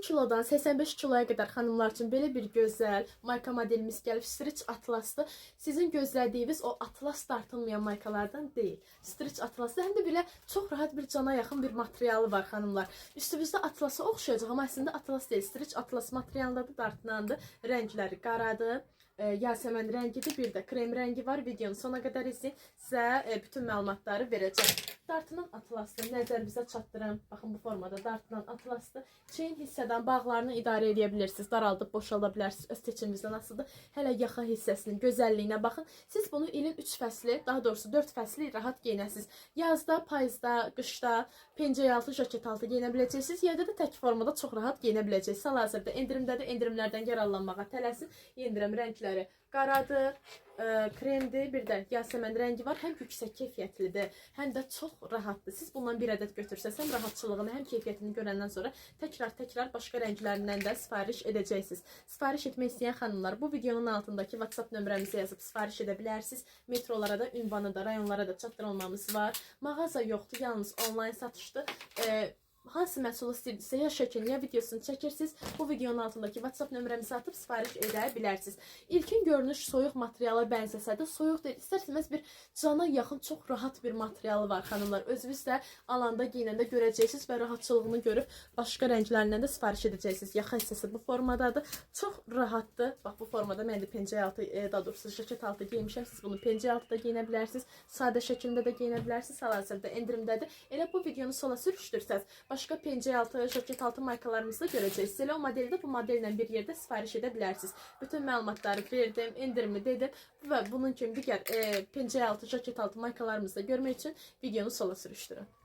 kilodan 85 kiloya qədər xanımlar üçün belə bir gözəl mayka modelimiz gəlib. Stretch atlasdır. Sizin gözlədiyiniz o atlas dartılmayan maykalardan deyil. Stretch atlasdır. Həm də belə çox rahat bir cana yaxın bir materialı var xanımlar. Üstümüzdə atlasa oxşayacaq, amma əslində atlas deyil. Stretch atlas materialındadır, dartınandır. Rəngləri qaradır. Yasəmən rəngidir, bir də krem rəngi var. Videonun sona qədər izləyin. Sizə bütün məlumatları verəcəm. Dartınan atlasdır. Nəzərinizə çatdırım. Baxın, bu formada dartınan atlasdır. Çiyin hissədən bağlarını idarə edə bilirsiniz. Daraldıb boşalda bilərsiniz. Öz seçiminizdən asılıdır. Hələ yaxa hissəsinin gözəlliyinə baxın. Siz bunu ilin 3 fəsli, daha doğrusu 4 fəsli rahat geyinəsiniz. Yazda, payızda, qışda pencək altı, jaket altı geyinə biləcəksiniz. Yerdə də tək formada çox rahat geyinə biləcəksiniz. Hal-hazırda endirimdədir. Endirimlərdən yararlanmağa tələsin. Yendirəm, rəngləri qaradır, kremdir, bir də yasəmən rəngi var. Həm yüksək keyfiyyətlidir, həm də çox rahatdır. Siz bundan bir ədəd götürsəniz, həm rahatçılığını, həm keyfiyyətini görəndən sonra təkrar-təkrar başqa rənglərindən də sifariş edəcəksiniz. Sifariş etmək istəyən xanımlar bu videonun altındakı WhatsApp nömrəmizə yazıb sifariş edə bilərsiniz. Metrolara da, ünvanı da, rayonlara da çatdırılmamız var. Mağaza yoxdur, yalnız onlayn satışdır. Hansı məhsulu istəyirsinizsə, ya şəklini, ya videosunu çəkirsiniz. Bu videonun altındakı WhatsApp nömrəmizə atıb sifariş edə bilərsiniz. İlkin görünüş soyuq materiala bənzəsə də soyuq deyil. İstər-istəməz bir cana yaxın çox rahat bir materialı var xanımlar. Özünüz də alanda geyinəndə görəcəksiniz və rahatçılığını görüb başqa rənglərindən də sifariş edəcəksiniz. Yaxa hissəsi bu formadadır. Çox rahatdır. Bax, bu formada mən də pencək altı, daha doğrusu jaket altı geymişəm. Siz bunu pencək altı da geyinə bilərsiniz. Sadə şəklində də geyinə bilərsiniz. Hal-hazırda endirimdədir. Elə bu videonu sola sürüşdürsəz, başqa pencək altı, jaket altı maykalarımızı da görəcəksiniz. Elə o modeli də bu modellə bir yerdə sifariş edə bilərsiniz. Bütün məlumatları verdim, endirimi dedim və bunun kimi digər pencək altı, jaket altı maykalarımızı da görmək üçün videonu sola sürüşdürün.